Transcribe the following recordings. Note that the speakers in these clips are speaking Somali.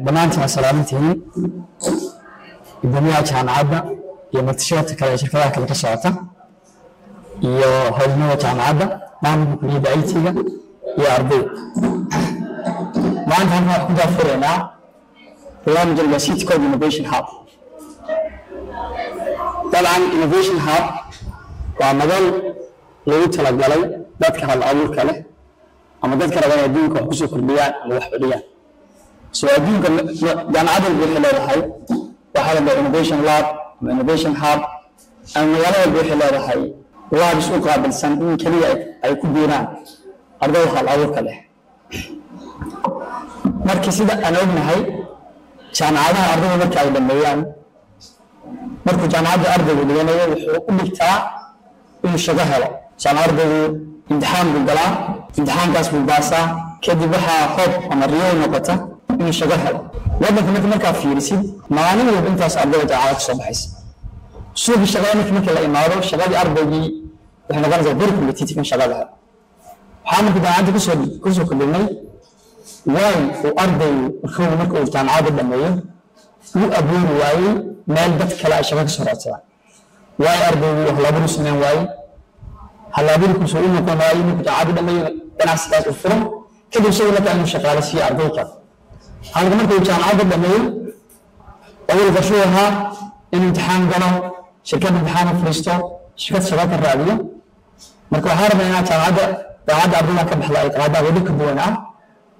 Dhammaantiin waa salaamantihiin, guddoomiyaha jaamacadda iyo martishoodka kale ee shirkadaha kale ka socota iyo howlnimada jaamacadda, maamulka kuliyadda IT-ga iyo ardayda. Maanta halkan waxaan ku daafuraynaa barnaamijka la City Code Innovation Hub. Dabcan, Innovation Hub waa madal lagu talagalay dadka hal abuurka leh ama dadka raba inay adduunka wax kusoo kordhiyaan ama wax fadhiyaan. So adduunka jaamacad walba waxay leedahay waxaa la dhahaa innovation lab ama innovation hub, ama magaalo walba waxay leedahay labs u qaabilsan in keliya ay ku biiraan ardayda hal abuurka leh. Marka sida aan ognahay, jaamacadaha ardayda marka ay dhameeyaan, markuu jaamacadda ardaygu dhiganayo, wuxuu u dhigtaa inuu shaqo helo. Tusaale, ardaygu imtixaan buu galaa, imtixaankaas buu baasaa, kadib waxaa hoob ama riyo noqota inuu shaqo helo. Waddanka markaa fiirisid, maalin walba intaas ardayda jaamacada kasoo baxaysa. Suuqii shaqada marka la imaado, shaqadii ardaygii waxay noqonaysaa very competitive in shaqada helo. Waxaa marka jaamacadda kusoo kordhinay waay uu ardaygu marka uu jaamacadda dhameeyo uu abuuri waayey meel dad kale ay shaqo kasoo raadsadaan. Waay ardaygu halaaburu sameyn waayey, halaaburikiisu u noqon waayey markuu jaamacadda dhameeyo ganacsigaas uu furo, kadib isagu markaa inuu shaqaale siiyo arday kale. Halka marka uu jaamacadda dhameeyo, awal qorshuu ahaa inuu imtixaan galo, shirkad imtixaan u fadhiisto, shirkad shaqo ka raadiyo. Marka waxaa rabnaa inaa jaamacadda ardayda ka baxda ay qaadaan waddo ka duwan ah: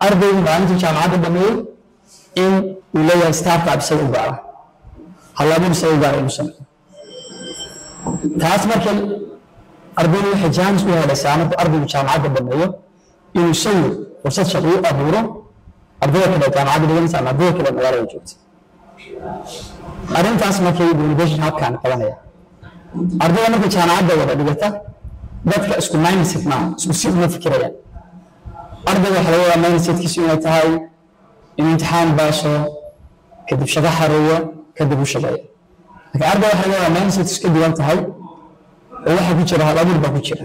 ardaygu maalintuu jaamacadda dhameeyo in uu leeyahay startup isaga u gaara, halaabur isaga u gaara inuu sameeyo. Taas markay ardaydu waxay chance u helaysaa markuu ardaygu jaamacadda dhameeyo inuu isagu fursad shaqo u abuuro ardayda kale ee jaamacadda dhiganaysa ama ardayda kale ee magaalada joogta. Arrintaas markay innovation hubkaan qabanaya, ardayda markay jaamacadda wada dhigata, dadka isku mindset maaha, isku si uma fikirayaan. Ardayga waxaa laga yaabaa mindsetkiisu inay tahay inuu imtixaan baaso, kadib shaqo xareeyo, kadib u shaqeeyo. Laakiin ardayga waxaa laga yaabaa mindsetkiisu ka duwan tahay oo waxa ku jira hal abuur baa ku jira.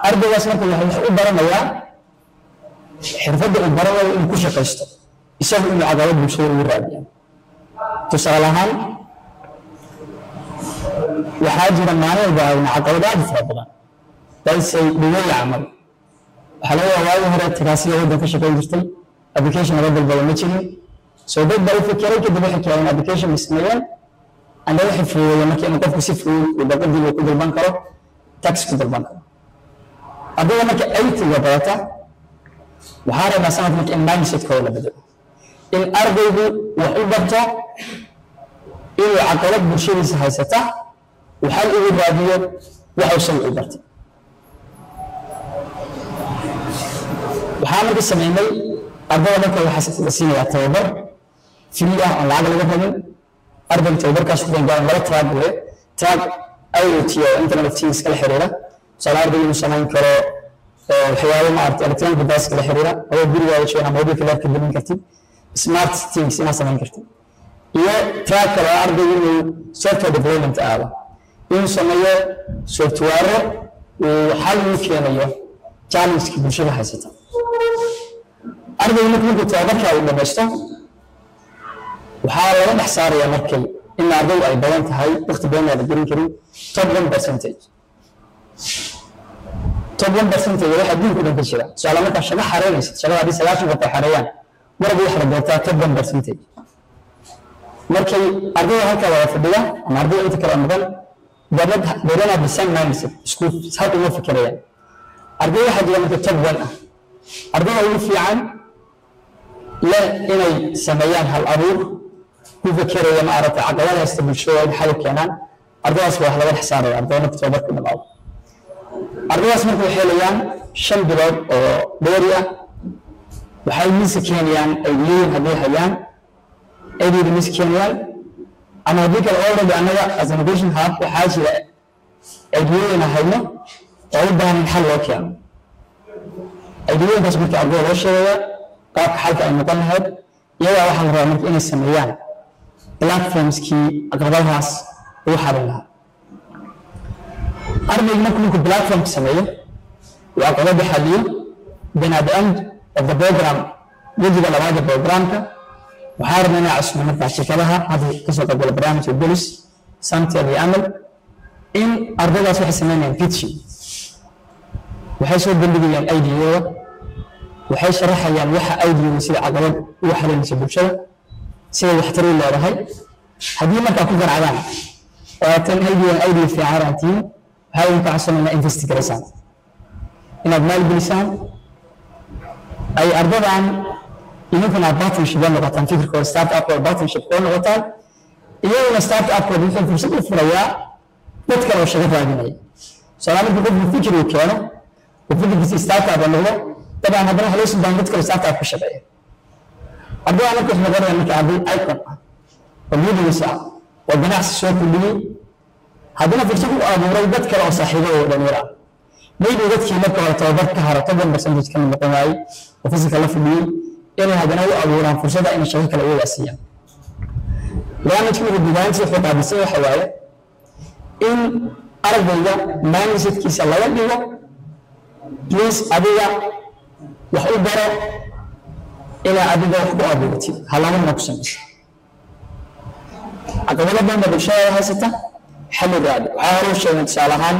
Ardaygaas marka wuxuu u baranayaa xirfadda uu baranayo inuu ku shaqaysto, isagu inuu cadaalad bulshada ugu raadiyo. Tusaale ahaan, waxaa jira maalin walba ayna caqabado aad u fara badan balse dhigaya camal. Waxaa laga yaabaa waagii hore tagaasida waddan ka shaqayn jirtay application laga dalbado ma jirin. So dad baa u fikiray, kadib waxay keeneen application bay sameeyeen anda waxay fududeeyeen marka inuu qofku si fudud uu daqadiiba ku dalban karo, taxi ku dalban karo. Ardayda marka IT-ga barata, waxaa rabnaa sanad marka in mindsetkooda la bedelo, in ardaygu wax u barto inuu caqabad bulshadiisa haysata uu xal ugu raadiyo waxa isagu u bartay. Waxaa marka sameynay, ardayda marka waxaa la siinayaa tababar free ah oon lacag laga rabin. Ardayga tababarkaas ku gaaran laba track weye: track IoT oo Internet of Things kala xiriira, tusaale ardayga inuu samayn karo waxyaabo maaragtay electronic device kala xiriira, adoo gurigaaga jooga mobilka leerka gelin kartid, smart things inaad samayn kartid, iyo track kale oo ardaygu inuu software development aado, inuu sameeyo software uu xal ugu keenayo challenge-ka bulshada haysata. Ardaygu markuu tababarka uu dhamaysto, waxaa laga dhex saaraya markay in ardaydu ay badan tahay, waqti badan la gelin karin, top 1%. Top 1% waxa adduunka dhan ka jira. Tusaale, markaa shaqo xareynaysid, shaqada haddii 90 qof ay xareeyaan, marba waxaa la doortaa top 1%. Markay ardayda halkaa wada fadhiya ama ardayda inta kale maqan, they don't have the same mindset, isku hal uma fikirayaan. Ardayda waxaa jira marka top one ah, ardayda ugu fiican leh inay sameeyaan hal abuur, ku fekeraya maaragtay caqabada haysta bulshada in xal u keenaan. Ardaydaas waa wax laga dhex saaraya ardayda marka tababarka dhamaado. Ardaydaas marka waxay helayaan 5 bilood oo dheeri ah. Waxay miiska keenayaan ideoyin hadday hayaan, idea miiska keenayaan, ama haddii kale already annaga as innovation hub waxaa jira ideoyin hayno oo u baahan in xal loo keeno. Ideoyinkaas marka ardayda loo sheegaya qaabka xalka ay noqon lahayd, iyagaa waxaa la rabaa marka inay sameeyaan platformskii caqabadahaas lagu xalin lahaa. Ardayga markuu platformka sameeyo, uu caqabada xaliyo, then at the end of the program, wejiga labaad ee programka, waxaa rabnaa inaa cusubno markaa shirkadaha hadda kasoo qaybgala barnaamijka, Golis, Samtel iyo Amal, in ardaydaas waxay sameynayaan pitching, waxay soo bandhigayaan idea-yooda, waxay sharaxayaan waxa idea-yooda sida caqabad ugu xalinaysa bulshada, sida waxtar u leedahay. Haddii markaa ku qanacdaan oo tan idea idea fiican raatiin, waxaa idinka codsanayna invest garaysaan, inaad maalgelisaan, ay ardadan idinkuna partnership la noqotaan, fikirkooda start upkooda partnership koo noqotaan. Iyaguna start upkooda wuxuu fursad u furayaa dad kale oo shaqo raadinaya. Tusaale, markii qofku fikir uu keeno oo fikirkiisa start up noqdo, dabcan haddana waxa loo sii baahan dad kale start up ka shaqeeya. Ardayda marka waxay noqonayaan marka arday icon ah oo leaders ah oo ganacsi soo kordhiyey, haddana fursad u abuuray dad kale oo saaxiibo oo dhalinyaro ah. Maybe dadkii marka hore tababar ka haro, 10% ka mid noqon waayey oo fasalka la fadhiyey, inay haddana u abuuraan fursadda inay shaqo kale iyagaa siiyaan. Barnaamijka marka gudaantiisa wuxuu qaabilsan waxa waaye in ardayga mindsetkiisa laga dhigo, please, adiga wax u baro inaa adiga wax ku abuuratid, halamarna ku samaysa. Caqabado badan baa bulshada haysata, xalli raadi. Waxaa hore u sheegay, tusaale ahaan,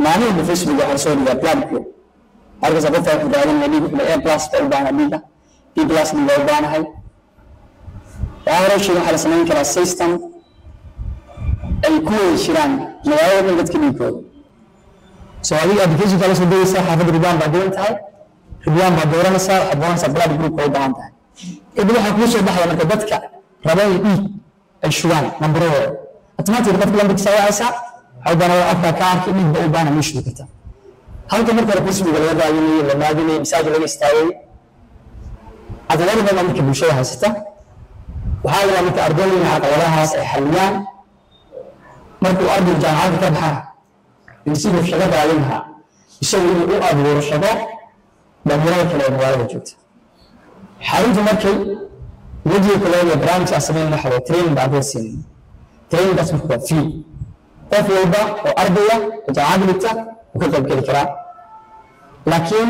maalin walba Facebook waxaa soo dhigaa blood group. Markaas qofka wuxuu raadinaya dhiig, wuxuu A plus baa u baahana dhiiga, B plus dhiiga u baahanahay. Waxaa hore u sheegay, waxaa la samayn karaa system ay ku wada jiraan magaalada dhan dadka dhiigkooda. So adiga application kala soo degaysaa, xaafadda Ridwaan baa degan tahay, Ridwaan baa dooranaysaa, waxaad dooranaysaa blood group oo u baahan tahay. Kadib waxaa kuu soo baxaya marka dadka raba inay dhiig ay shubaan nambaradooda. Automatic qofka lambarkiisa wacaysaa, waxaa u baahan afka ka arki, dhiig ba u baahan, ma shubi kartaa. Halka marka hore Facebook laga raadinayay, la naadinayay, masaajid laga istaagay. Caqabado badan marka bulshada haysata, waxaa la rabaa marka ardaydu inay caqabadahaas ay xalliyaan. Markuu ardaygu jaamacadda ka baxaa, siduu shaqo raadin lahaa, isagu inuu u abuuro shaqo dhalinyarada kale ee magaalada joogta. Xaruntu markay wejiga koowaad ee barnaamijka aan sameyn waxa waye training baa ardayda siinayna. Trainingkaas marka waa free, qof walba oo ardaya oo jaamacadda dhigta wuu ka qayb geli karaa. Laakiin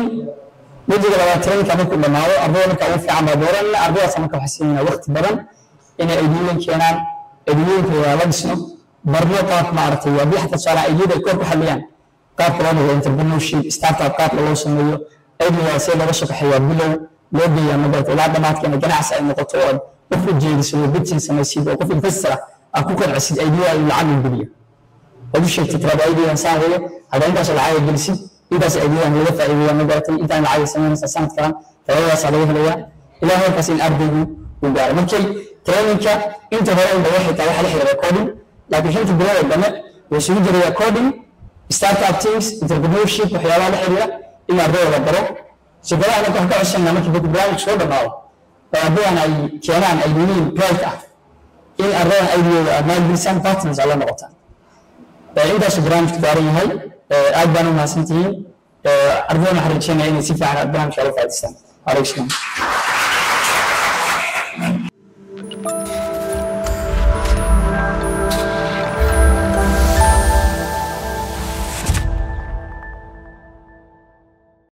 wejiga labaad, trainingka markuu dhammaado, ardayda marka ugu fiican baa dooranayna. Ardaydaas marka waxaa siinayna waqti badan inay idea-yin keenaan, idea-yinka la dhisno, barno qaabka maaragtay, haddii xataa tusaale idea-yada ay kor ku xalliyaan, qaabka loo noqdo entrepreneurship, startup qaabka loo sameeyo, idea see looga shaqeeyaa, bilow loo geeyaa magarata ilaa dhamaadka inay ganacsi ay noqoto, oo aad qof u jeedisid oo pitching samaysid oo qof investor ah aad ku qancisid idea inuu lacag u geliyo, ood u sheegtid, tiraada idea saan weeye, haddaa intaas lacag gelisid, intaas idea laga faa'iideeya magaratay, intaan lacag samaynaysa sanadkan, faa'iidadaasaa laga helayaa, ilaa heerkaas in ardaygu uu gaaro. Markay trainingka inta hore unba waxay tahay waxa la xiriira coding, laakiin 5ta bilood oo dambe wuxuu isugu jirayaa coding, startup teams, entrepreneurship, waxyaabaha la xiriira in ardayda la baro. Shirkadaha marka waxaan ka codsanaa, markii barnaamijku soo dhammaado oo ardaydan ay keenaan ay yihiin bright ah, in ardaydan idea-yooda aad maalgelisaan, partners aad la noqotaan. Intaasuu barnaamijku daaran yahay. Aad baan u mahadsantihiin. Ardaydan waxaan rajeynaya inay si fiican barnaamijka uga faa'iidaystaan. Waalaikum salaam.